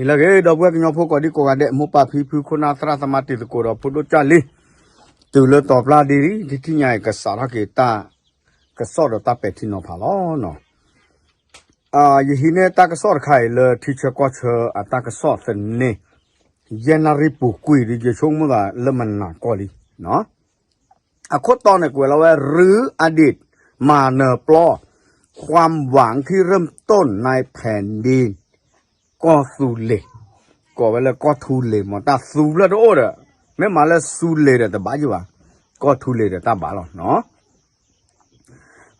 လၢအဂ့ၤ ဒီပုၢ်ဝဲၢ်ကညီဖိကိးဒံကိးဂၤဒဲး မိၢ်ပၢ်ဖံဖု ခိၣ်နၢ်သရၣ်သမါ တံၤသကိးဒီးဖိဒိၣ်ကၢ်လံ, တုၤလၢတီၤပျၢ်ဒ် တထံၣ်ညါအံၤကစးထီၣ်က့ၤတၢ်ကစီၣ်ဒီးတၢ်ပဲာ်ထံနီၤဖးလီၤ. ယဟံးန့ၢ်တၢ်ကစီၣ်တခါအံၤလၢထံဆၢကီၢ်ဆၢအတၢ်ကစီၣ်သန့, ယဲၢ်နၣ်ရံၣ်ပူၤကွံာ်ဒီး ယဆိကမိၣ်သးလၢမနၤကီၢ်လံ. အခိၣ်တီန့ၣ်ကွဲးလီၤဝဲ หรืออดีต มาเนอปล้อ ความหวังที่เริ่มต้นในแผ่นดิน ကီၢ်သူလ့ၤ, ကိးဝဲလၢကီၢ်သူလ့ၤ မ့ၢ်တၢ်သူဖျၢၣ်တအိၣ်ဒီး, မ့ၢ်မၤလၢသူလ့ၤဒီးတဘၣ်ယံၤဘၣ်, ကီၢ်သူလ့ၤဒီးတၢ်ဘၣ်လီၤ.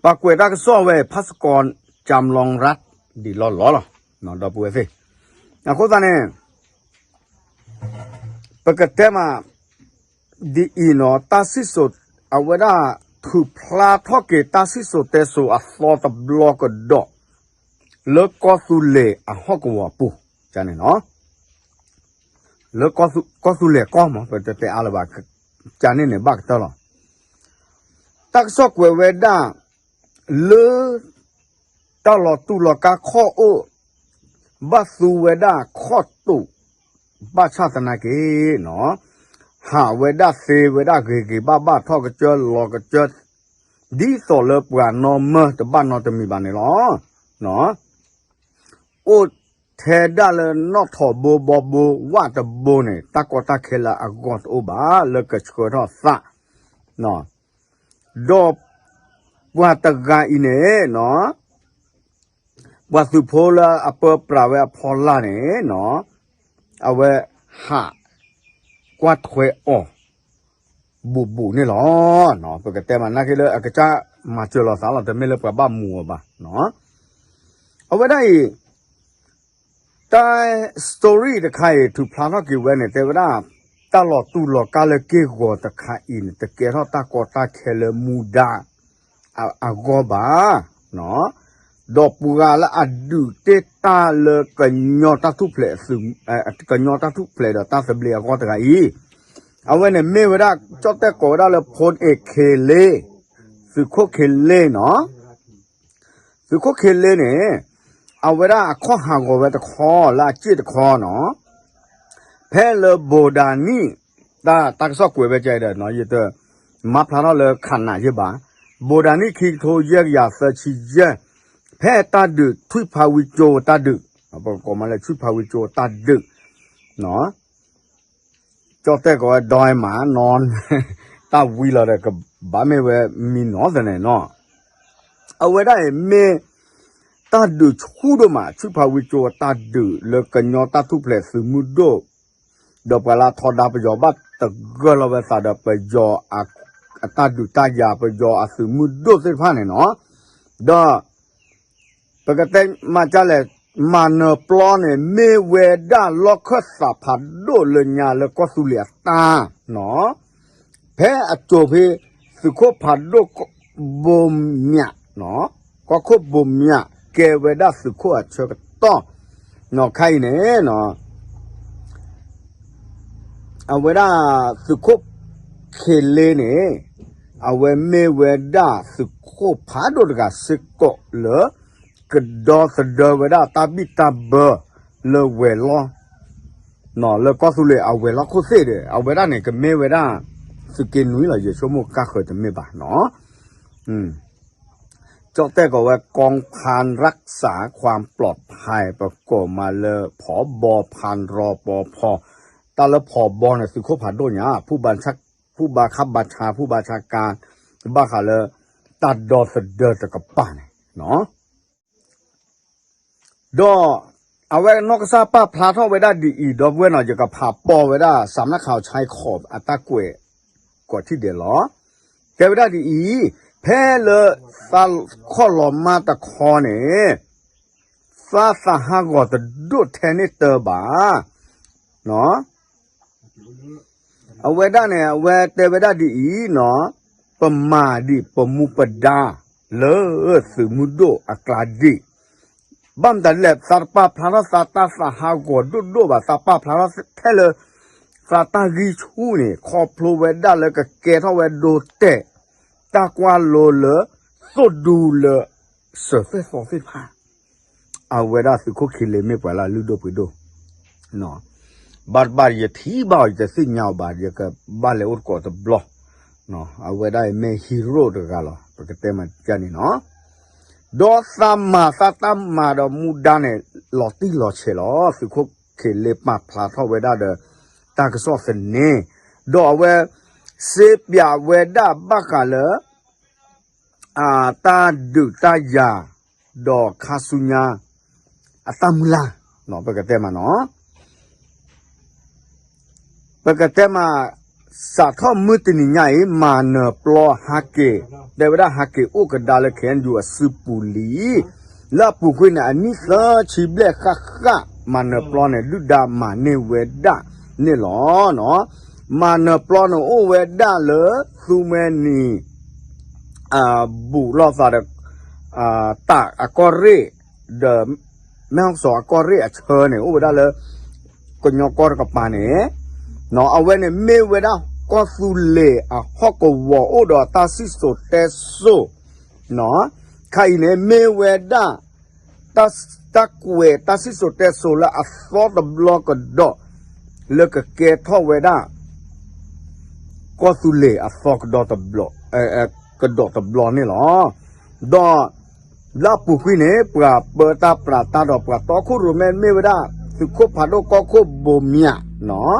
ပှၤကွဲးတၢ်ကစီၣ်ဝဲ ဖးစကီၤ ကၠၢမ်လွံၢ်ရၣ် ဒ်လီၢ်လီၢ်လီၤ. ဒီပုၢ်ဝဲၢ်သ့ၣ်, အဃိသတးန့ၣ် ပကတဲမး ဒ်အံၤနီၤ, တၢ်စံၣ်စိၤ, အဝဲဒၣ်ထုးဖျါထီၣ်က့ၤတၢ်စံၣ်စိၤတဲစိၤအသီတဘျီကဒီး လၢကီၢ်သူလ့ၤအဟီၣ်ကဝီၤအပူၤ, န့ၣ်နီၤ, လၢကီၢ်သူလ့ၤကီၢ်မး ပတတဲအါလၢၤဘၣ်, ကန့ၣ်န့ၣ်ဘၣ်ကတၢၢ်လီၤ. တၢ်ကစီၣ်ကွဲးဝဲဒၣ် လၢ တၢ်လီၤတူၢ်လီၤကါခီၣ်အိၣ် ဘၣ်သူဝဲဒၣ်ခီၣ်တူာ် ဘၣ်ဆၣ်သနာ်က့နီၤ, ဟးဝဲဒၣ်သ့ဝဲဒၣ်ဂ့ၤဂ့ၤဘၣ်ဘၣ် ထီၣ်ကစၢၢ်လီၤကစၢၢ် ဒ်သိးလၢပှၤနီၢ်မၢတဘၣ်နီတမံၤဘၣ်န့ၣ်လီၤ. အိၣ်ထဲဒၣ်လၢနီၣ်ထိးဘိဘီဘိဝၣ်တဘိန့ၣ် တၢ်ကီတၢ်ခဲလၢအဂီၢ်တအိၣ်ဘၣ် လၢကဆှၢထီၣ်သး ဒီးပှၤတဂၤအံၤန့ၣ်နီၤ, ပှၤသုးဖိလၢအပၢပြးဝဲအဖီလာ်န့ၣ်နီၤ, အဝဲဟးကွၢ်ထွဲအီၤ ဘူးဘူးန့ၣ်လီၤ. ပကတဲမးနာ်က့လၢအကစၢ်မၤစၢၤလီၤသးလီၤ, တမ့ၢ်လၢပှၤဘၣ်မူအီၤဘၣ်. အဝဲဒၣ်အံၤ တၢ် story တခါအံၤ ထုးဖျါထီၣ်က့ၤဝဲန့ၣ် တဲဝဲဒၣ် တၢ်လီၤတူၢ်လီၤကါလၢက့ၢ်ဂီၤတခါအံၤန့ၣ် တကဲထီၣ်တၢ်ကီတၢ်ခဲလၢမူဒါ အဂီၢ်ဘၣ်. ဒီးပှၤလၢအဒုးတ့ၢ်တၢ်လၢကညီတၢ်ထူၣ်ဖျဲးသုး, ကညီတၢ်ထူၣ်ဖျဲးဒီးတၢ်သဘျ့အဂီၢ်တဂၤအံၤ, အဝဲန့ၣ်မ့ၢ်ဝဲဒၣ် ကၠီၣ်တဲၣ်ကိးဝဲဒၣ်လၢ ဖိန့ၣ်ခ့လ့, သုးခိၣ်ခ့လ့နီၤ. သုးခိၣ်ခ့လ့န့ၣ် အဝဲဒၣ်အခီၣ်ဟးဂီၤဝဲတခီလၢအစ့ၣ်တခီနီၤ, ဖဲလၢဘိၣ်ဒၤနံၣ်, တၢ်ကစီၣ်ကွဲးဝဲကဒီးနီၤ, ယတမၤဖျါထီၣ်လၢခးနးယဲၢ်ဘၣ်, ဘိၣ်ဒၤနံၣ်ခံကထိယဲၢ်ကယၤသၢဆံယဲၢ်, ဖဲတၢ်ဒုးထွံၣ်ဖးဝံကၠိတၢ်ဒုး, ပကိးမးလၢထွံၣ်ဖးဝံကၠိတၢ်ဒုး ကၠီၣ်တဲၣ်ကိးဝဲဒီမးနီၤ, တၢ်ဝံလီၤဒီးကဘၣ်မ့ၢ်ဝဲမံနီၤသန့ၣ်နီၤ. အဝဲဒၣ်အံၤမ့ၢ် တၢ်ဒုးဆူၣ်ဒိၣ်မး ထွံၣ်ဖးဝံကၠိတၢ်ဒုးလၢကညီတၢ်ထူၣ်ဖျဲးသုးမုၢ်ဒိၣ်, ဒီးပှၤလၢအထီဒါပယီၤဘၣ်တဂၢၢ်လီၤဝဲသးဒီးပယီၤအတၢ်ဒုးတၢ်ယၤ ပယီၤအသုးမုၢ်ဒိၣ်သ့ၣ်တဖၣ်န့ၣ်နီၤ, ဒီး ပကတဲမၤကၢ်လဲၣ်, မၤနၢၤပျီန့ၣ် မ့ၢ်ဝဲဒၣ်လီၢ်ခၢၣ်သးဖးဒိၣ်လၢညါလၢကီၢ်သူလ့ၤအတၢ်နီၤ, ဖဲအစိၤဖဲ သုးခိၣ်ဖးဒိၣ်ဘိမၠး, ကီၢ်ခိၣ်ဘိမၠး ကဲဝဲဒၣ်သုးခိၣ်အဆၢကတီၢ်, ခါအံၤန့ၣ် အဝဲဒၣ်သုးခိၣ်ခ့လ့န့ၣ် အဝဲမ့ၢ်ဝဲဒၣ်သုးခိၣ်ဖးဒိၣ်တဂၤစ့ၢ်ကီးလၢ ကဒီသဒၢဝဲဒၣ်တၢ်ဘံၣ်တၢ်ဘၢလၢဝဲၤလီၢ်, လၢကီၢ်သူလ့ၤအဝဲၤလီၢ်ခိၣ်သ့ၣ်ဒီး အဝဲဒၣ်န့ၣ် ကမ့ၢ်ဝဲဒၣ် သုးက့နွံလီၤ, ယဆိကမိၣ်ကါဃၢၤတမ့ၢ်ဘၣ်နီၤ. ကၠီၣ်တဲၣ်ကိးဝဲ กองพันรักษาความปลอดภัย ပကိးမးလၢ ผบ พัน รปภ, တၢ်လၢ ผบ န့ၣ် သုးခိၣ်ဖးဒိၣ်ညါ, ဖူၣ်ဘါခၣ်ဘါဆါ ဖူၣ်ဘါဆါကါ ဘၣ်ဃးလၢ တၢ်ဒီသဒၢတကပၤန့ၣ်နီၤ. ဒီးအဝဲနီၢ်ကစၢ်ပာ်ဖျါထီၣ်ဝဲဒၣ်ဒ်အံၤ ဒီပုၢ်ဝဲၢ်နီၤ, ယကဖးပိာ်ဝဲဒၣ် สำนักข่าวชายขอบ အတၢ်ကွဲး ကိးထံၣ်ဒဲးလီၤ. တဲဝဲဒၣ်ဒ်အံၤ, ဖဲလၢသးခီၣ်လီၤမၢ်တခီန့ၣ် သးသးဟးဂီၤတဒိၣ်ထဲန့ၣ်တၢ်ဘၣ် အဝဲဒၣ်န့ၣ် အဝဲတဲဝဲဒၣ်ဒ်အံၤနီၤ, ပမၤဒံးပမူပဒါလၢသုးမုၢ်ဒိၣ်အကျါဒံး, ဘၣ်မတၤလဲၣ် သးတပာ်ဖျါထီၣ်သးတၢ်သးဟးဂီၤဒိၣ်ဒိၣ်ဘၣ်, သးပာ်ဖျါထီၣ်ထဲလၢ သးတၢ်ဂံၢ်ဆူၣ်န့ၣ် ခီဖျိဝဲဒၣ်လၢကကဲထီၣ်ဝဲဒိတဲာ် တၢ်ကွၢ်လိလၢ သိၣ်ဒူလၢ စၢၤသ့ၣ်သီသ့ၣ်တဖၣ် အဝဲဒၣ်သုးခိၣ်ခံလ့မ့ၢ်ပှၤလၢအလုၢ်ဒိၣ်ပှ့ၤဒိၣ်, ဘၣ်တဘၣ်ယထံၣ်ဘၣ်အီၤ ယတသ့ၣ်ညါအီၤဘၣ် ယကဘၣ်လဲၤအိၣ်သကိးတဘျီ, အဝဲဒၣ်အံၤမ့ၢ် hero တဂၤလီၤ ပကတဲမးကန့ၣ်နီၤ, ဒီးသးမၤသးတၢ်မၤဒီးမူဒါန့ၣ် လီၤတံၢ်လီၤဆဲးလီၤ သုးခိၣ်ခ့လ့ပာ်ဖျါထီၣ်ဝဲဒၣ်ဒီး တၢ်ကစီၣ်သန့, ဒီးအဝဲ စ့ပၠးဝဲဒၣ်ဘၣ်ဃးလၢ တၢ်ဒုးတၢ်ယၤ ဒီးခါဆူညါ အတၢ်မုၢ်လၢ် ပကတဲမးနီၤ, ပကတဲမး စးထီၣ်မုၢ်တနံၤညါအံၤ မၤနၢၤပျီဟးက့ၤ, တဲဝဲဒၣ်ဟးက့ၤအိၣ်ကဒါလၢ KNU အစုပူၤလံ, လၢအပူၤကွံာ်န့ၣ် အနံၣ်သၢဆံဘျဲၣ်ဃၣ်ဃၣ် မၤနၢၤပျီန့ၣ် ဒုၣ်ဒါမၤန့ၢ်ဝဲဒၣ်န့ၣ်လီၤ. မၤနၢၤပျီန့ၣ်အိၣ်ဝဲဒၣ်လၢ သူမွဲနံၤ ဘူးလိာ်သးဒီး တၢ်အကီၢ်ရ့ၣ် ဒီး မဲၣ်ဟီၣ်စီၤအကီၢ်ရ့ၣ်အဆၢန့ၣ် အိၣ်ဝဲဒၣ်လၢ ကညီကီၢ်တကပၤန့ၣ်, အဝဲန့ၣ်မ့ၢ်ဝဲဒၣ်ကီၢ်သူလ့ၤအဟီၣ်ကဝီၤအိၣ်ဒီးတၢ်စံၣ်စိၤတဲစိၤ, ခါအံၤန့ၣ် မ့ၢ်ဝဲဒၣ် တၢ်ကွဲးတၢ်စံၣ်စိၤတဲစိၤလၢအသီတဘျီကဒီး လၢကကဲထီၣ်ဝဲဒၣ် ကီၢ်သူလ့ၤအသီ ကဒီးတဘျီန့ၣ်လီၤ. ဒီး လၢအပူၤကွံာ်န့ၣ် ပှၤပၢတၢ်ပြးတၢ်ဒီးပှၤတီခိၣ်ရိၣ်မဲမ့ၢ်ဝဲဒၣ် သုးခိၣ်ဖးဒိၣ်ကီၢ်ခိၣ်ဘိမၠးနီၤ,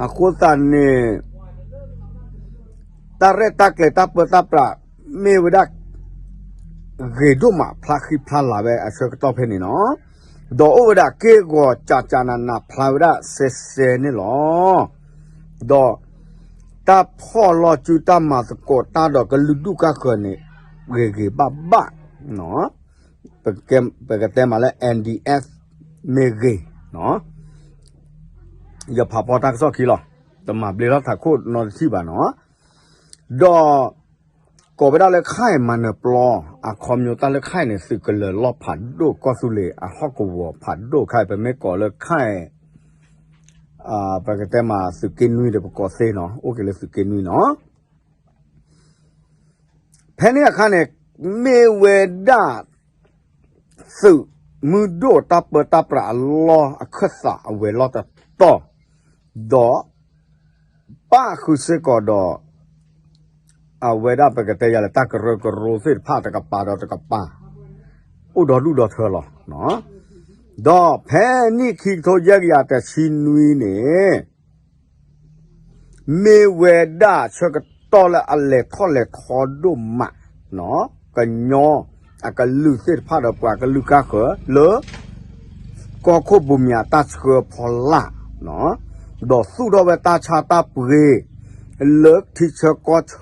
အဃိသတးန့ၣ် တၢ်ရဲၣ်တၢ်ကျဲၤတၢ်ပၢတၢ်ပြး မ့ၢ်ဝဲဒၣ် ဂ့ၤဒိၣ်မးဖျါဃံဖျါလၤဝဲအဆၢကတီၢ်ဖဲန့ၣ်နီၤ, ဒီးအိၣ်ဝဲဒၣ်က့ၢ်ဂီၤကးကးနးနးဖျါဝဲဒၣ်စဲးစဲးန့ၣ်လီၤ. ဒီး တၢ်ဖီၣ်လီၤစုတၢ်မၤသကိးတၢ်ဒီးကလုာ်ဒူၣ်ကါဃၢၤန့ၣ် ဂ့ၤဂ့ၤဘၣ်ဘၣ်, ပကတဲမးလၢ N D F မ့ၢ်ဂ့ၤ ယဖးဖီတၢ်ကစီၣ်ခံလီၤ, တမၤဘျ့ထီၣ်ထးခိၣ်နီတထံၣ်ဘၣ်နီၤ, ဒီး ကိးဝဲဒၣ်လၢခါအံၤမၤနၢၤပျီ, အခီပညီတၢ်လၢခါအံၤန့ၣ် သုးကလၢၤလီၢ်ဖးဒိၣ် ကီၢ်သူလ့ၤအဟီၣ်ကဝီၤဖးဒိၣ်ခါအံၤ ပမ့ၢ်ကိးလၢခါအံၤ ပကတဲမးသုးက့နွံဒီးပကိးသ့နီၤ, အိၣ်က့ၤလၢသုးက့နွံနီၤ. ဖဲန့ၣ်အခါန့ၣ် မ့ၢ်ဝဲဒၣ် သုးမုၢ်ဒိၣ်တၢ်ပၢတၢ်ပြးအလီၢ်အခၢၣ်သးအဝဲၤလီၢ်တတီၤ, ဒီး ပၣ်ဃုာ်စ့ၢ်ကီးဒီး အဝဲဒၣ်ပကတဲယၤလၢ တၢ်ကရၢကရိသ့ၣ်တဖၣ်တကပၤဒီးတကပၤ အိၣ်ဒီဒူၣ်ဒီထၢလီၤ. ဒီးဖဲနံၣ်ခံကထိယဲၢ်ကယၤတဆံနွံန့ၣ် မ့ၢ်ဝဲဒၣ်ဆၢကတီၢ်လၢအလဲၤထီၣ်လဲၤထီဒိၣ်မး ကညီအကလုာ်သ့ၣ်တဖၣ်ဒီးပှၤကလုာ်ကါဃၢၤလၢ ကီၢ်ခိၣ်ဘိမၠးတၢ်ဆှၢဖီလာ်, ဒီးသူၣ်ထီၣ်ဝဲတၢ်ဆါတၢ်ပှ့ၤ လၢထံဆၢ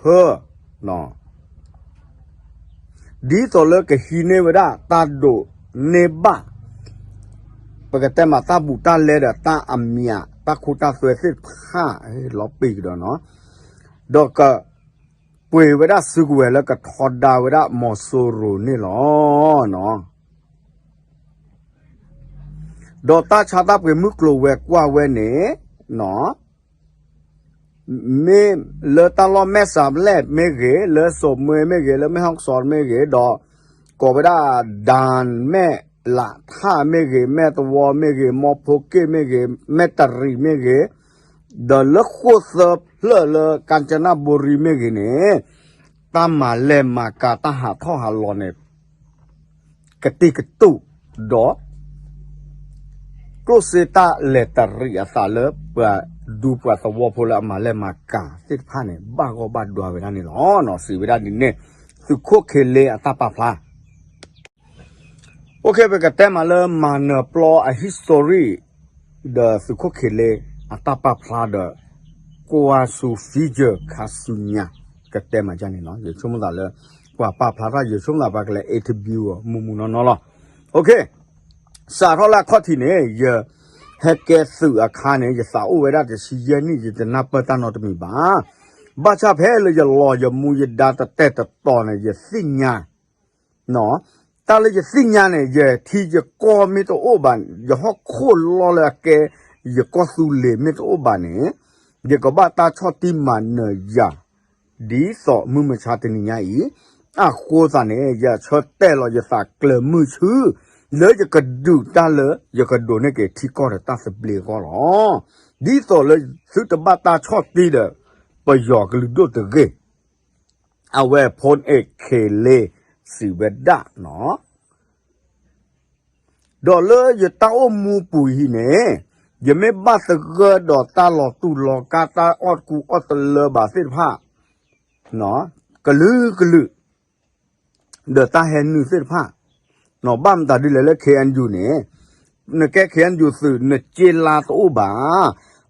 ကီၢ်ဆၢ ဒ်သိးလၢကဟံးန့ၢ်ဝဲဒၣ်တၢ်ဒိးန့ၢ်ဘၣ် ပကတဲမးတၢ်ဘူးတၢ်လဲဒီးတၢ်အမံၤ တၢ်ခိတၢ်သွဲသ့ၣ်တဖၣ် လီၤပံာ်ကဒီးနီၤ, ဒီးကပှ့ၤဝဲဒၣ်စုကဝဲၤလၢကထီဒါဝဲဒၣ်မီၤစိရိၤန့ၣ်လီၤ. ဒီးတၢ်ဆါတၢ်ပှ့ၤမုၢ်ကျိၤဝဲၤကွာ်ဝဲန့ၣ် မ့ၢ်လၢတၢ်လီၢ်မဲၢ်စးလဲၣ်မ့ၢ်ဂ့ၤ, လၢစိာ်မွ့မ့ၢ်ဂ့ၤ, လၢမဲၢ်ဟီၣ်ကစီၣ်မ့ၢ်ဂ့ၤ, ဒီးကိးဝဲဒၣ် ဒၣ်မဲၢ်လးထၣ်မ့ၢ်ဂ့ၤ, မဲၢ်သဝီမ့ၢ်ဂ့ၤ, မီဖိက့ၣ်မ့ၢ်ဂ့ၤ, မဲၢ်တရံးမ့ၢ်ဂ့ၤ, ဒီးလၢဃိၣ်သၢဖျၢၣ်လၢ ကၣ်စနၣ်ဘူရံမ့ၢ်ဂ့ၤန့ၣ် တၢ်မၤလဲၢ်မၤကၤတၢ်ဟးထီၣ်ဟးလီၤန့ၣ် ကတံာ်ကတူာ်ဒီး ကျိၣ်စ့တၢ်လဲၤတရံးအသးလၢပှၤဒူပှၤသဝီဖိလၢအမၤလဲၢ်မၤကၤသ့ၣ်တဖၣ်န့ၣ် ဘၣ်ဂီၢ်ဘၣ်ဒွါဝဲဒၣ်န့ၣ်လီၤ. စံးဝဲဒၣ်ဒ်န့ၣ် သုးခိၣ်ခ့လ့အတၢ်ပာ်ဖျါ အိၣ်ခ့ ပကတဲမးလၢမၤနၢၤပျီအ history ဒီးသုးခိၣ်ခ့လ့အတၢ်ပာ်ဖျါဒီး ကွၢ်ဆူ future ခါဆူညါ ကတဲမးန့ၣ်လီၤ. ယဆိကမိၣ်သးလၢ ပှၤပာ်ဖျါထီၣ် ယဆိကမိၣ်သးပှၤကလဲၤ interview အီၤမုၢ်မုၢ်နီၢ်နီၢ်လီၤ. အိၣ်ခ့ စးထီၣ်လၢအခီၣ်ထံးန့ၣ် ယဟဲကဲသုးအခါန့ၣ် ယသးအိၣ်ဝဲဒၣ်တဆံယဲၢ်နံၣ် ယတနၢ်ပၢၢ်တၢ်နီတမံၤဘၣ်. ဘၣ်ဆၣ်ဖဲလၢယလီၤယမူယဒါတတဲာ်တတီၤန့ၣ် ယသ့ၣ်ညါ တၢ်လၢယသ့ၣ်ညါန့ၣ် ယထံယကီၢ်မ့ၢ်တအိၣ်ဘၣ်, ယဟီၣ်ခိၣ်လီၢ်လၢအကဲ ယကီၢ်သူလ့ၤမ့ၢ်တအိၣ်ဘၣ်န့ၣ် ယကဘၣ်တၢ်ဆီၣ်တံၢ်မၤနၢၤယၤ ဒ်သိးမုၢ်မဆါတနံၤညါအံၤ, အဃိသတးန့ၣ် ယဆၢတဲာ်လီၤယသးကျၢၤမုၢ်ဆူ လၢယကဒုးတၢ်လၢ ယကဒိးန့ၢ်က့ၤထံကီၢ်ဒီးတၢ်သဘျ့အဂီၢ်လီၤ. ဒ်သိးလၢသုတဘၣ်တၢ်ဆီၣ်တံၢ်ဒီး ပယီၤကလုာ်ဒိၣ်တဂ့ၤ, အဝဲဖိန့ၣ်ခ့လ့စံးဝဲဒၣ်နီၤ. ဒီးလၢယတၢ်အိၣ်မူပူၤအံၤန့ၣ် ယမ့ၢ်ဘၣ်သဂၢၢ်ဒီးတၢ်လီၤတူာ်လီၤကာ် တၢ်အီၣ်တကူအီၣ်တလၢဘၣ်သ့ၣ်တဖၣ် ကလုာ်ကလုာ် ဒီးတၢ်ဟဲနုာ်သ့ၣ်တဖၣ်, ဘၣ်မတၤဒ်လဲၣ်လၢ ခ့ၣ်အဲၣ်ယူၣ်န့ၣ် နကဲ ခ့ၣ်အဲၣ်ယူၣ် သုး နစ့လါတအိၣ်ဘၣ်,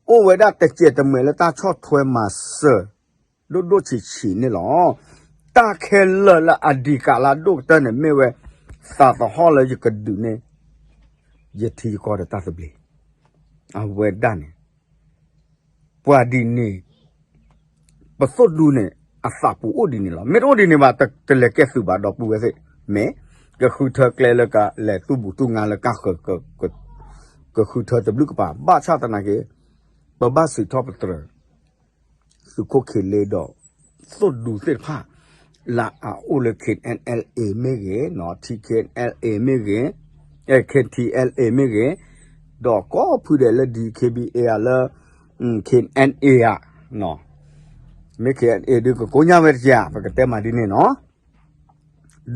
အိၣ်ဝဲဒၣ်တစဲးတမဲာ်လၢတၢ်ဆီၣ်ထွဲမၤစၢၤ ဒိၣ်ဒိၣ်ဆံးဆံးန့ၣ်လီၤ. တၢ်ခဲလၢာ်လၢအဒံးကးလၢအဒိၣ်ကတၢၢ်န့ၣ် မ့ၢ်ဝဲ သးသဟီၣ်လၢယကဒုးန့ၢ် ယထံယကီၢ်ဒီးတၢ်သဘျ့ အဝဲဒၣ်န့ၣ် ပှၤဒ်န့ၣ် ပသိၣ်ဒူန့ၣ် အသးပူၤအိၣ်ဒ်န့ၣ်လီၤ. မ့ၢ်တအိၣ်ဒ်န့ၣ်ဘၣ် တလဲၤကဲသုးဘၣ်ဒီပုၢ်ဝဲၢ်သ့ၣ်, မ့ၢ် ကဃုထၢကျဲလၢကလဲၤသူၣ်ဘူးတူၢ်ငါလၢကဃုထၢတဘျုးကပၤ ဘၣ်ဆၣ်သနာ်က့ ပဘၣ်စံးထီၣ်ပတြၢၤ သုးခိၣ်ခ့လ့ဒီး သိၣ်ဒူသ့ၣ်တဖၣ် လၢအအိၣ်လၢ ခ့ၣ်အဲၣ်အဲၣ်လ်အ့ မ့ၢ်ဂ့ၤ, ထံ ခ့ၣ်အဲၣ်အဲၣ်လ်အ့ မ့ၢ်ဂ့ၤ, ခ့ၣ်ထံ အဲၣ်လ်အ့ မ့ၢ်ဂ့ၤ, ဒီးကိးဖုဒဲးလၢ ဒံၣ် ခ့ၣ်ဘံၣ်အ့ လၢ ခ့ၣ်အဲၣ်အဲၣ်လ်အ့ ဧါ, မ့ၢ် ခ့ၣ်အဲၣ်အဲၣ်လ်အ့ ဒုးကကိညၢ်ဝဲတက့ၢ်ဧါ, ပကတဲမးဒ်န့ၣ်နီၤ.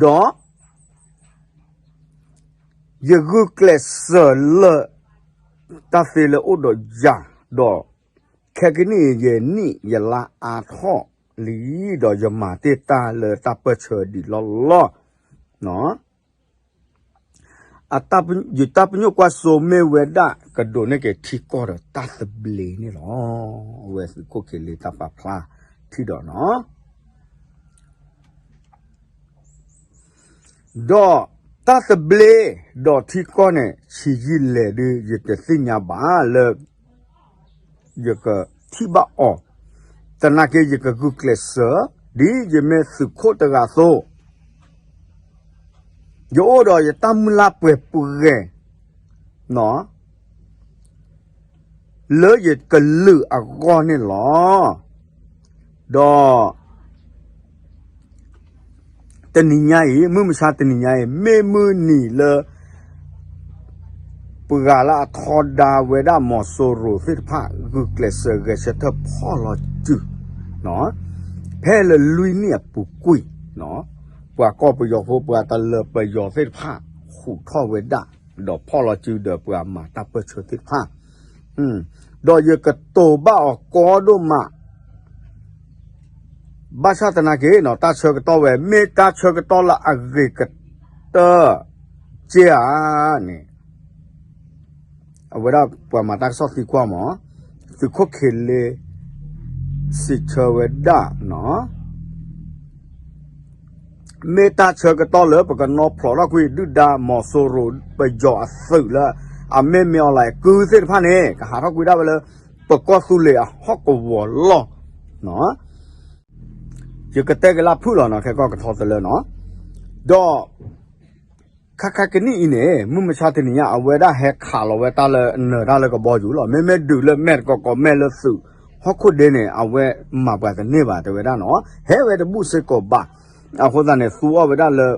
ဒီး ယဂုာ်ကျဲးစၢးလၢ တၢ်သ့လၢအိၣ်ဒီးယၤ, ဒီး ခဲကနံၣ်အံၤ ယနံၣ်ယလါအါထီၣ်လံ, ဒီးယမၤတ့ၢ်တၢ်လၢတၢ်ပၢၢ်ဆၢဒံးလီၢ်လီၢ်, အတၢ်ပ, ယတၢ်ပညိၣ်ကွၢ်စိမ့ၢ်ဝဲဒၣ် ကဒိးန့ၢ်က့ၤထံကီၢ်ဒီးတၢ်သဘျ့န့ၣ်လီၤ. အဝဲသုးခိၣ်ခ့လ့တၢ်ပာ်ဖျါထံၣ်ဒီးနီၤ. ဒီးတၢ်သဘျ့ ဒီးထံကီၢ်န့ၣ် ဆံးယံာ်လဲၣ်ဒုး ယတသ့ၣ်ညါဘၣ်လၢ ယကထံၣ်ဘၣ်အီၤ, သနာ်က့ ယကဂုာ်ကျဲးစၢး ဒ်ယမ့ၢ်သုးခိၣ်တဂၤအသိး, ယအိၣ်ဒီးယတၢ်မုၢ်လၢ်ပှဲၤပှဲၤ လၢယကလုာ်အဂီၢ်န့ၣ်လီၤ. ဒီး တနံၤညါအံၤ မုၢ်မဆါတနံၤညါအံၤ မ့ၢ်မုၢ်နံၤလၢ ပှၤလၢအထီဒါဝဲဒၣ်မီၤစိရိၤသ့ၣ်တဖၣ် ဂုာ်ကျဲးစၢးဂဲၤဆၢထၢၣ်ဖီၣ်လီၤစုၤ, ဖဲလၢလွံၢ်နံၣ်အပူၤကွံာ်, ပှၤကီၢ်ပယီၤဖိ ပှၤတလၢၤပယီၤသ့ၣ်တဖၣ် ဟူးထီၣ်ဝဲဒၣ်, ဒီးဖီၣ်လီၤစုၤဒီးပှၤမၤတၢ်ပၢၢ်ဆၢသ့ၣ်တဖၣ် ဒီးယကတိၤဘၣ်အီၤကီဒိၣ်မး, ဘၣ်ဆၣ်သနာ်က့နီၤ တၢ်ဆၢကတီၢ်ဝဲ မ့ၢ်တၢ်ဆၢကတီၢ်လၢအဂ့ၤကတၢၢ်ကဲဧါန့ၣ်, အဝဲဒၣ်ပှၤမၤတၢ်ကစီၣ်သံကွၢ်မး, သုးခိၣ်ခ့လ့ စံးဆၢဝဲဒၣ်နီၤ မ့ၢ်တၢ်ဆၢကတီၢ်လၢပကနီၢ်ဖျိးထီၣ်ကွံာ်ဒုၣ်ဒါမီၤစိရိၤပယီၤအသုးလၢ အမ့ၢ်မ့ၢ်အီၤလၢကုသ့ၣ်တဖၣ်န့ၣ် ကဟးထီၣ်ကွံာ်ဒၣ်ဝဲလၢ ပကီၢ်သူလ့ၤအဟီၣ်ကဝီၤလီၢ်, ယကတဲကလၢ်ဖုၣ်လီၤနီၤ ခဲကီၢ်ကထီတလၢနီၤ, ဒီး ခါခါကနံၣ်အံၤန့ၣ် မုၢ်မဆါတနံၤညါ အဝဲဒၣ်ဟဲခးလီၤဝဲတၢ်လၢနၢၤတၢ်လၢကဘီယူၤလီၤ. မ့မ့ၢ်ဒုးလၢမဲာ်တကိးကိးမဲာ်လၢသုးဟီၣ်ခိၣ်ဒ့န့ၣ် အဝဲမၤပှၤတန့ၢ်ဘၣ်တဲဝဲဒၣ်နီၤ. ဟဲဝဲတဘူၣ်စ့ၢ်ကီးဘၣ်. အဃိသတးန့ၣ် သူအီၣ်ဝဲဒၣ်လၢ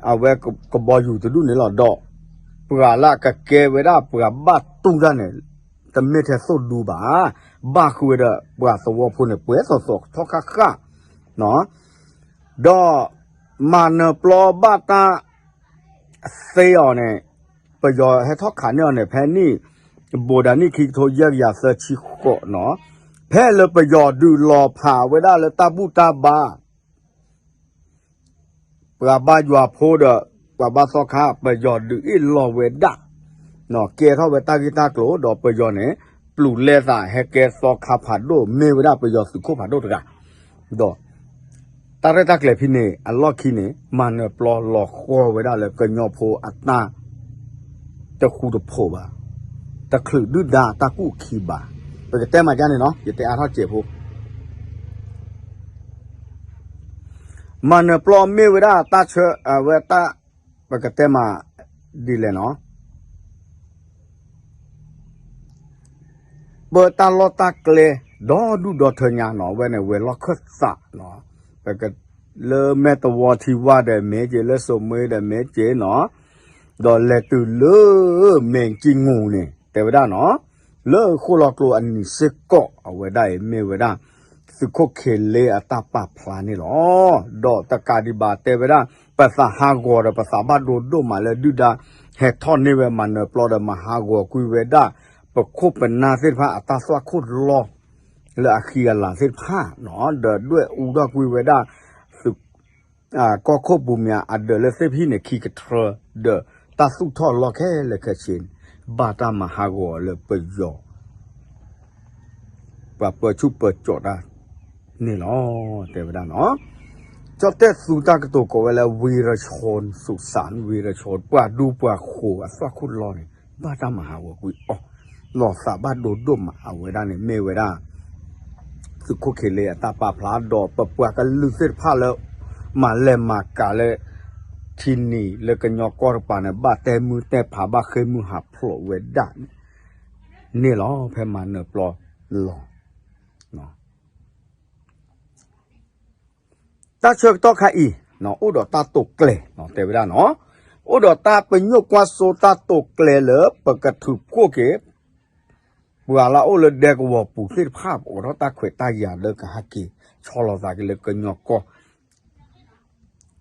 အဝဲကဘီယူၤတဒူၣ်န့ၣ်လီၤ. ဒီးပှၤလၢအကကဲဝဲဒၣ်ပှၤဘၣ်တူၢ်တၢ်န့ၣ် တမ့ၢ်ထဲသိၣ်ဒူဘၣ်. ဘၣ်ဃုာ်ဝဲဒီးပှၤသဝီဖိန့ၣ် ပှဲၤသိးသိးထီၣ်ခါဃၣ် ဒီး မၤနၢၤပျီဘၣ်တၢ်သ့အီၤန့ၣ် ပယီၤဟဲထီၣ်ခးန့ၢ်အီၤန့ၣ် ဖဲနံၣ် ဘိးဒၣ်နံၣ်ခံကထိယဲၢ်ကယၤသၢဆံဃိးနီၤ. ဖဲလၢပယီၤဒုးလီၤဖးဝဲဒၣ်လၢတၢ်ဘူၣ်တၢ်ဘါ ပှၤဘါယွၤဖိဒီး ပှၤဘါသီခါ ပယီၤဒုးအ့ၣ်လီၤဝဲဒၣ် ကဲထီၣ်ဝဲတၢ်ဂ့ၢ်တၢ်ကျိၤ ဒီးပယီၤန့ၣ် ပျူၤလဲသးဟဲကဲသီခါဖးဒိၣ် မ့ၢ်ဝဲဒၣ်ပယီၤသုးခိၣ်ဖးဒိၣ်တဂၤ ဒီး တၢ်ရဲၣ်တၢ်ကျဲၤဖဲန့ၣ် အလီၢ်ခံန့ၣ် မၤနၢၤပျီလီၤဃီဝဲဒၣ်လၢကညီဖိအတၢ် တဃူတဖိးဘၣ်, တချုးဒုၣ်ဒါတၢ်ကူၣ်ခံဘၣ်. ပကတဲမးဒ်န့ၣ်နီၤ ယတဲအါထီၣ်စဲးဖိ မၤနၢၤပျီမ့ၢ်ဝဲဒၣ်တၢ်ဆၢ အဝဲတၢ် ပကတဲမးဒ်လဲၣ်နီၤ ပတၢ်လီၢ်တၢ်ကျဲ ဒီဒူၣ်ဒီထၢညါနီၤ အဝဲန့ၣ် ဝဲၤလီၢ်ခၢၣ်သးနီၤ ပက လၢမဲၢ်တဝီထံဝါဒီးမ့ၢ်က့ၤ လၢစိၤမွ့ဒီးမ့ၢ်က့ၤနီၤ ဒီးလဲၤတုၤလၢမဲာ်ကံငူၣ်န့ၣ် တဲဝဲဒၣ်နီၤ, လၢဃိၣ်လီၤကျိအနံၤစ့ၢ်ကီး အဝဲဒၣ်အံၤမ့ၢ်ဝဲဒၣ် သုးခိၣ်ခ့လ့အတၢ်ပာ်ဖျါန့ၣ်လီၤ. ဒီးတကးဒံးဘၣ်တဲဝဲဒၣ် ပသးဟးဂီၤဒီးပသးဘၣ်ဒိဒိၣ်မးလၢဒုၣ်ဒါ ဟဲထီၣ်န့ၢ်ဝဲမၤနၢၤပျီဒီးမၤဟးဂီၤကွံာ်ဝဲဒၣ် ပခိၣ်ပနၢ်သ့ၣ်တဖၣ်အတၢ်သွၣ်ခိၣ်လီၢ် လၢအဃံအလၤသ့ၣ်တဖၣ်နီၤ, ဒီးဒွဲၣ်အူထီၣ်ကွံာ်ဝဲဒၣ် သုး ကီၢ်ခိၣ်ပူၤမၠးအဒၢးလၢသ့ၣ်ဖဟံၣ်န့ၣ် ခံကထြၢ ဒီးတၢ်သူၣ်ထီၣ်လီၢ်ခဲလၢာ်ခဲဆ့န့ၣ် ဘၣ်တၢ်မၤဟးဂီၤလၢပယီၤ ပှၤပၢဆူၣ်ပၢကၠီၤတၢ်န့ၣ်လီၤ. တဲဝဲဒၣ်နီၤ, ကၠီၣ်တဲၣ်သူတၢ်ကတိၤကိးဝဲလၢ ဝံၤရဆိၣ်စၣ် ဝံၤရဆိၣ် ပှၤဒူပှၤဃိၤအသွၣ်ခိၣ်လီၢ်န့ၣ် ဘၣ်တၢ်မၤဟးဂီၤကွံာ်အီၤ လီၤသးဘၣ်ဒိဒိၣ်မးအဝဲဒၣ်န့ၣ် မ့ၢ်ဝဲဒၣ် သုးခိၣ်ခ့လ့အတၢ်ပာ်ဖျါဒီးပပှၤကလုာ်သ့ၣ်တဖၣ်လၢ မၤလဲၤမၤကၤလၢ ထံနံၤလၢကညီကီၢ်တပၤန့ၣ် ဘၣ်တဲမုၢ်တဲဖးဘၣ်ဃ့ၢ်မုၢ်ဟးဖျိးဝဲဒၣ်န့ၣ်လီၤ. ဖဲမၤနၢၤပျီလီၤ တၢ်ဆၢကတီၢ်ခါအံၤ အိၣ်ဒီးတၢ်တိာ်ကျဲၤ တဲဝဲဒၣ်နီၤ, အိၣ်ဒီးတၢ်ပညိၣ်ကွၢ်စိတၢ်တိာ်ကျဲၤလၢပကထုးဖှိၣ်က့ၤ ပှၤလၢအအိၣ်လၢဒဲကဝီၤပူၤသ့ၣ်တဖၣ် ပအိးထီၣ်တၢ်ခွဲးတၢ်ယာ်လၢကဟဲက့ၤဆီလီၤသးက့ၤလၢကညီကီၢ်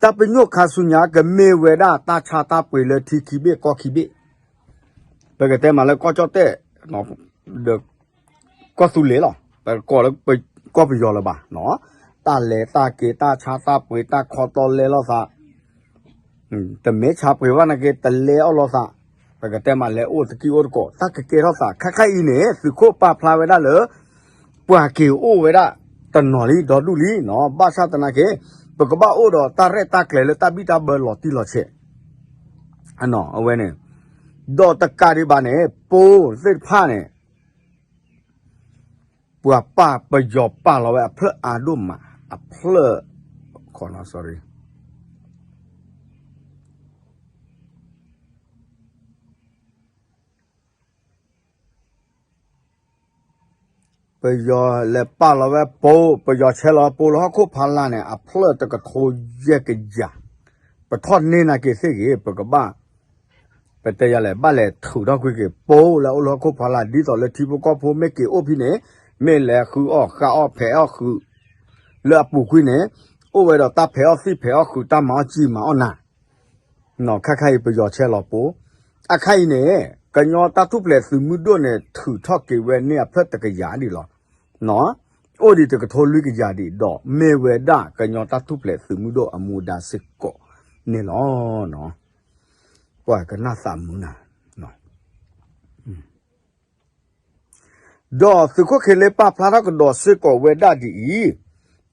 တၢ်ပညိၣ်ခါဆူညါကမ့ၢ်ဝဲဒၣ်တၢ်ဆါတၢ်ပှ့ၤလၢထံခံဘ့ၣ်ကီၢ်ခံဘ့ၣ်, ပကတဲမးလၢကီၢ်ကၠီၣ်တဲၣ် ဒီး ကီၢ်သူလ့ၤလီၤ, ပကိးလၢကီၢ်ပယီၤလၢၤဘၣ်, တၢ်လဲၤတၢ်က့ၤတၢ်ဆါတၢ်ပှ့ၤတၢ်ခီတီလဲလိာ်သး တမ့ၢ်ဆါပှ့ၤဘၣ်နာ်က့ တလဲအီၣ်လိာ်သး, ပကတဲမးလဲၤအိၣ်တကံၢ်အိၣ်တကိး တၢ်ကကဲထီၣ်သး ခဲခါအံၤန့ၣ် သုးခိၣ်ပာ်ဖျါဝဲဒၣ်လၢ ပှၤက့ၤအိၣ်ဝဲဒၣ်တနီၤလံ ဒီဒူၣ်လံနီၤ, ဘၣ်ဆၣ်သနာ်က့ ပကဘၣ်အိၣ်ဒီးတၢ်ရဲၣ်တၢ်ကျဲၤလၢတၢ်ဘံၣ်တၢ်ဘၢလီၤတံၢ်လီၤဆဲး အဝဲန့ၣ်, ဒီးတကးဒံးဘၣ်န့ၣ် ပိသ့ၣ်တဖၣ်န့ၣ် ပှၤပာ်ပယီၤပာ်လီၤဝဲအဖျၢၣ်အါဒိၣ်မး, အဖျၢၣ် ပယီၤလဲၤပာ်လီၤဝဲပိ, ပယီၤဆဲးလီၤပိလၢဟီၣ်ခိၣ်ဖီလာ်န့ၣ် အဖျၢၣ်တကထိယဲၢ်ကယၤ, ပထီၣ်န့ၢ်နာ်က့သ့ၣ်ဂ့ၤ ပကဘၣ် ပတဲယၤလဲၣ် ဘၣ်လဲၤထုးထီၣ်ကွံာ်က့ၤပိလၢအအိၣ်လၢဟီၣ်ခိၣ်ဖီလာ် ဒ်သိးလၢထံဖိကီၢ်ဖိမ့ၢ်က့ၤအိၣ်ဖဲန့ၣ် မ့ၢ်လဲၤဃုအီၣ်ဃုအီၣ်ဖဲးအီၣ်ဃု လၢအပူၤကွံာ်န့ၣ် အိၣ်ဝဲဒီးတၢ်ဖဲးအီၣ်သံၣ်ဖဲးအီၣ်ဃု တၢ်မၤအီၣ်ကံမၤအီၣ်နၤ ခါခါအံၤပယီၤဆဲးလီၤပိ, အခါအံၤန့ၣ် ကညီတၢ်ထူၣ်ဖျဲးသုးမုၢ်ဒိၣ်န့ၣ် ထုးထီၣ်က့ၤဝဲန့ၢ်အဖျၢၣ်တကယၤဒံးလီၤ. အိၣ်ဒံးတကထိလွံၢ်ကယၤဒံးဒီး မ့ၢ်ဝဲဒၣ်ကညီတၢ်ထူၣ်ဖျဲးသုးမုၢ်ဒိၣ်အမူဒါစ့ၢ်ကီးန့ၣ်လီၤ. ပှၤကနၣ်သးမုာ်နၤ ဒီးသုးခိၣ်ခ့လ့ပာ်ဖျါထီၣ်ကဒီးစ့ၢ်ကီးဝဲဒၣ်ဒ်အံၤ,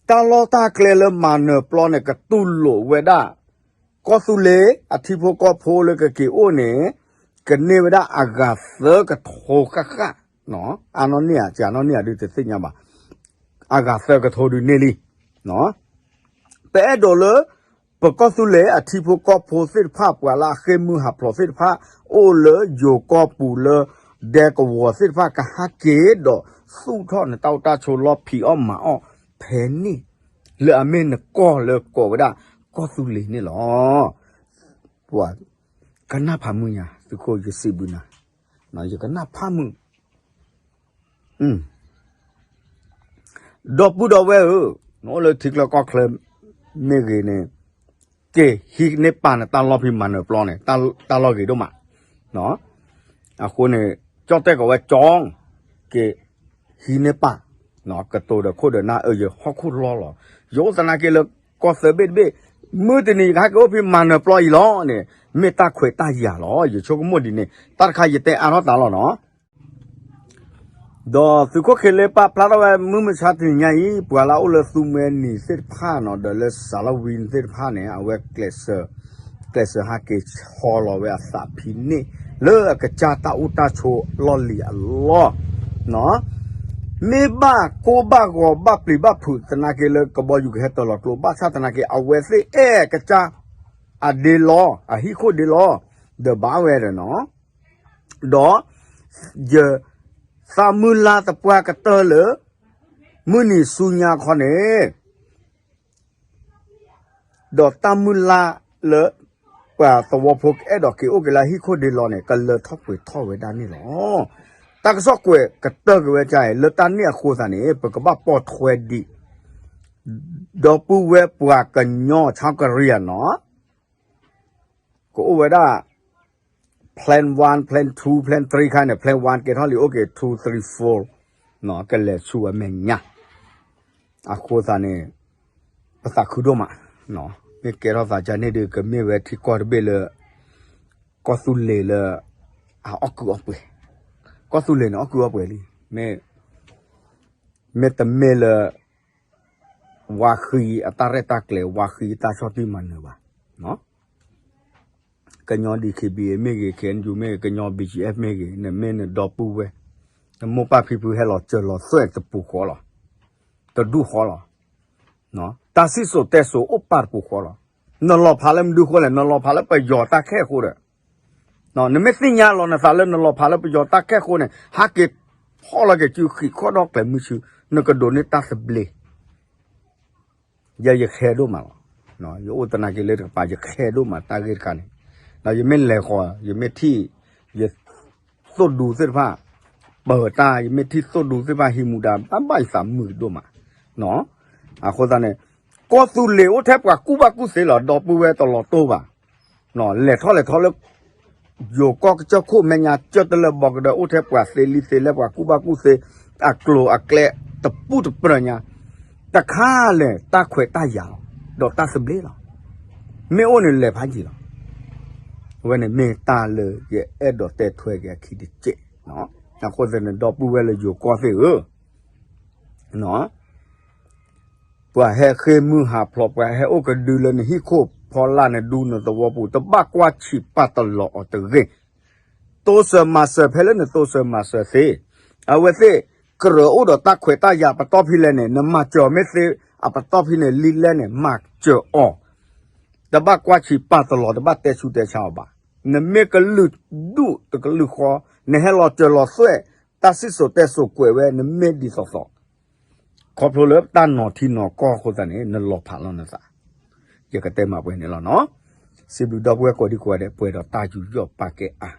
တၢ်လီၢ်တၢ်ကျဲလၢမၤနၢၤပျီန့ၣ် ကတူၢ်လိာ်ဝဲဒၣ် ကီၢ်သူလ့ၤအထံဖိကီၢ်ဖိလၢကက့ၤအိၣ်န့ၣ် ကန့ၢ်ဝဲဒၣ်အဂၤသၢကထိဃၣ်ဃၣ်, အါနီၢ်န့ၢ်ဧါ ကနီၢ်န့ၢ်ဧါဒုးတသ့ၣ်ညါဘၣ်, အဂၤသၢကထိဒုးန့ၢ်လံ ပအဲၣ်ဒိးလၢ ပကီၢ်သူလ့ၤအထံဖိကီၢ်ဖိသ့ၣ်တဖၣ် ပှၤလၢအဃ့ၢ်မုၢ်ဟးဖျိးသ့ၣ်တဖၣ် အိၣ်လၢယိၤကီၢ်ပူၤလၢ ဒဲကဝီၤသ့ၣ်တဖၣ် ကဟဲက့ၤဒီးသူၣ်ထီၣ်နတၢ်အိၣ်တၢ်ဆိးလီၢ်ဖံးအီၣ်မၤအီၣ်ဖဲန့ၣ် လၢအမ့ၢ်နကီၢ်လၢကိးဝဲဒၣ်ကီၢ်သူလ့ၤန့ၣ်လီၤ. ပှၤကနၣ်ဖးမုာ်ညါ သုးခိၣ်ယစံးဘျုးနၤ, ယကနၣ်ဖးမုာ် ဒီပုၢ်ဒီဝဲၢ်ဧၢ, နအိၣ်လၢထံချၢကီၢ်ချၢမ့ၢ်ဂ့ၤန့ၣ်, က့ၤဟံးန့ၢ်ပာ်နတၢ်လီၢ်ဖံးမၤနၢၤပျီန့ၣ်, တၢ်လီၢ်ဂ့ၤဒိၣ်မး, အဃိန့ၣ် ကၠီၣ်တဲၣ်ကီးဝဲကၠီ, က့ၤဟံးန့ၢ်ပာ်, ကတိၤဒီးခိၣ်ဒီးနၢ်အၢ ယဟီၣ်ခိၣ်လီၢ်လီၤ, ယအိၣ်သနာ်က့လၢကီၢ်သၢဘ့ၣ်တဘ့ၣ်, မုၢ်တနံၤယကဟဲက့ၤအိၣ်ဖံးမၤနၢၤပျီအံၤလီၤန့ၣ်, မ့ၢ်တၢ်ခွဲးတၢ်ယာ်လီၤ, ယဆိကမိၣ်ဒ်န့ၣ်, တၢ်တခါယတဲအါထီၣ်တၢ်လီၤနီၤ ဒီးသုးခိၣ်ခ့လ့ပာ်ဖျါထီၣ်ဝဲမုၢ်မဆါတနံၤညါအံၤ ပှၤလၢအအိၣ်လၢသူမှဲနံၤသ့ၣ်တဖၣ်နီၤ ဒီးလၢစးလီဝံၤသ့ၣ်တဖၣ်န့ၣ် အဝဲ ကျဲးစၢးဟးက့ၤဆီလီၤဝဲအသးဖံးန့ၣ် လၢအကစၢ်တၢ်အိၣ်တၢ်ဆိးလီၢ်လံၤအလီၢ် မ့ၢ်ဘၣ်ကိၢ်ဘၣ်ဂီၤဘၣ်ပျံၤဘၣ်ဖုးသနာ်က့လၢကဘီယူၤကဟဲတၢၤလီၤကျိ ဘၣ်ဆၣ်သနာ်က့ အဝဲသ့ၣ်အဲၣ်ကစၢ်အဒ့လီၤ အဟံၣ်ခိၣ်ဒ့လီၤ ဒီးဘၣ်ဝဲဒီးနီၤ ဒီး ယသးမုၢ်လၢ်သပှၢ်ကတၢၢ်လၢ မုၢ်နံၤဆူညါခီန့ၣ် ဒီးတၢ်မုၢ်လၢ်လၢ ပ ပှၤသဝီဖိကအဲၣ်ဒိးက့ၤအိၣ်က့ၤလၢဟံၣ်ခိၣ်ဒ့လီၤန့ၣ် ကလၢထီၣ်ပှဲၤထီၣ်ဝဲဒၣ်န့ၣ်လီၤ. တၢ်ကစီၣ်ကွဲးကတၢၢ်က့ၤဝဲဒ်အံၤ လၢတၢ်န့ၣ်အဃိသတးန့ၣ် ပကဘၣ်ပိာ်ထွဲဒံး ဒီပုၢ်ဝဲၢ်ပှၤကညီ ဆၣ်ကရံယၤနီၤ ကအိၣ်ဝဲဒၣ် plan one, plan two, plan three ခါန့ၣ် plan one ကဲထီၣ်လံ အိၣ်က့ၤ two, three, four ကလဲၤဆူအမဲာ်ညါ အဃိသတးန့ၣ် ပသးခုဒိၣ်မး, မ့ၢ်ကဲထီၣ်သးဒ်န့ၣ်ဒီး ကမ့ၢ်ဝဲထံကီၢ်တဘ့ၣ်လၢ ကီၢ်သူလ့ၤလၢ အအီၣ်ကုၢ်အီၣ်ပှဲၤ, ကီၢ်သူလ့ၤန့ၣ်အီၣ်ကုၢ်အီၣ်ပှဲၤလံ, မ့ၢ်တမ့ၢ်လၢ ဝါဃံအတၢ်ရဲၣ်တၢ်ကျဲၤ ဝါဃံအတၢ်ဆီၣ်တံၢ်မၤနၢၤဘၣ်, ကညီ DKBA မ့ၢ်ဂ့ၤ KNU မ့ၢ်ဂ့ၤ ကညီ BGF မ့ၢ်ဂ့ၤ နမ့ၢ်နဒီပုၢ်ဝဲၢ် နမိၢ်ပၢ်ဖံဖုဟဲလီၤစၢၤလီၤသွဲၣ်တပူၤဃီလီၤ, တဒူၣ်ဃီလီၤ, တၢ်စံၣ်စိၤတဲစိၤအိၣ်ပာ်တပူၤဃီလီၤ, နလီၤဖးလၢမနုၤဃိလဲၣ်, နလီၤဖးလၢပယီၤတၢ်ခဲအဃိဒီး နမ့ၢ်သ့ၣ်ညါလီၤနသးလၢနလီၤဖးလၢပယီၤတၢ်ခဲအဃိန့ၣ် ဟးက့ၤဖီၣ်လီၤက့ၤစုဃံးခီၣ်ဒီၣ်ကျဲၤမုၢ်ဆူ နကဒိးန့ၢ်တၢ်သဘျ့, ယဲယခဲဒိၣ်မးလီၤ, ယအိၣ်သနာ်က့လၢတကပၤ ယခဲဒိၣ်မးတၢ်ဂ့ၢ်တခါန့ၣ်, ဒီးယမ့ၢ်လဲၤဃီၤ ယမ့ၢ်ထံၣ် ယသိၣ်ဒူသ့ၣ်တဖၣ် ပၢၤတၢ် ယမ့ၢ်ထံၣ်သိၣ်ဒူသ့ၣ်တဖၣ် ဟံးမူဒါ ဘၣ်ဘၣ်ယသးမုာ်ဒိၣ်မး, အဃိသတးန့ၣ် ကီၢ်သူလ့ၤအိၣ်ထဲပှၤကူၣ်ဘၣ်ကူၣ်သ့လီၤ ဒီပုၢ်ဝဲၢ်တလီၤတိၢ်ဘၣ်, လဲၤထီၣ်လဲၤထီလၢ ယိၤကီၢ်ကစၢၢ်ခိၣ်မဲာ်ညါ ကၠၢၢ်တလၢဘီကဒၢ အိၣ်ထဲပှၤသ့လံသ့လဲၢ် ပှၤကူၣ်ဘၣ်ကူၣ်သ့ အကျိၤအကျဲတပူၣ်တပြၢၤညါ, တခါလဲၣ် တၢ်ခွဲးတၢ်ယာ်လီၤ ဒီးတၢ်သဘျ့လီၤ, မ့ၢ်အိၣ်န့ၣ်လဲၤဖးယံာ်လီၤ, အဝဲန့ၣ်မ့ၢ်တၢ်လၢယအဲၣ်ဒိးတဲထွဲက့ၤအခံတစဲး, အဃိသတးန့ၣ် ဒီပုၢ်ဝဲၢ်လၢယိၤကီၢ်သ့ၣ်ဧၢ ပှၤဟဲဃ့ၢ်မုၢ်ဟးဖျိး ပှၤဟဲအိၣ်ကဒုလၢနဟံၣ်ခိၣ်ဖီလာ်နဒူနသဝီပူၤ တဘၣ်ကွၢ်ဆံးပာ်တလီၤအီၤတဂ့ၤ, တိစၢၤမၤစၢၤဖဲလၢနတိစၢၤမၤစၢၤသ့, အဝဲသ့ၣ် ကြၢးအိၣ်ဒီးတၢ်ခွဲးတၢ်ယာ်ပတီၢ်ဖဲလဲၣ်န့ၣ် နမၤစၢၤမ့ၢ်သ့ အပတီၢ်ဖဲန့ၣ် လံလဲၣ်န့ၣ် မၤစၢၤအီၤ, တဘၣ်ကွၢ်ဆံးပာ်တလီၤ တဘၣ်တဲဆူးတဲဆါအီၤဘၣ်, နမ့ၢ်ကလုာ်ဒူၣ်တကလုာ်ဃီ, နဟဲလီၤစၢၤလီၤသွဲၣ်, တၢ်စံၣ်စိၤတဲစိၤကွဲးဝဲ နမ့ၢ်ဒ်သိးသိး ခီဖျိလၢတၢ်နီၤထံနီၤကီၢ်အဃိသတးန့ၣ် နလီၤဖးလီၤနသး, ယကတဲမးပှဲၤန့ၣ်လီၤနီၤ, စံးဘျုးဒီပုၢ်ဝဲၢ်ကိးဒံကိးဂၤဒဲး ပှဲၤဒီးတၢ်ယူးယီၣ်ပာ်ကဲအါ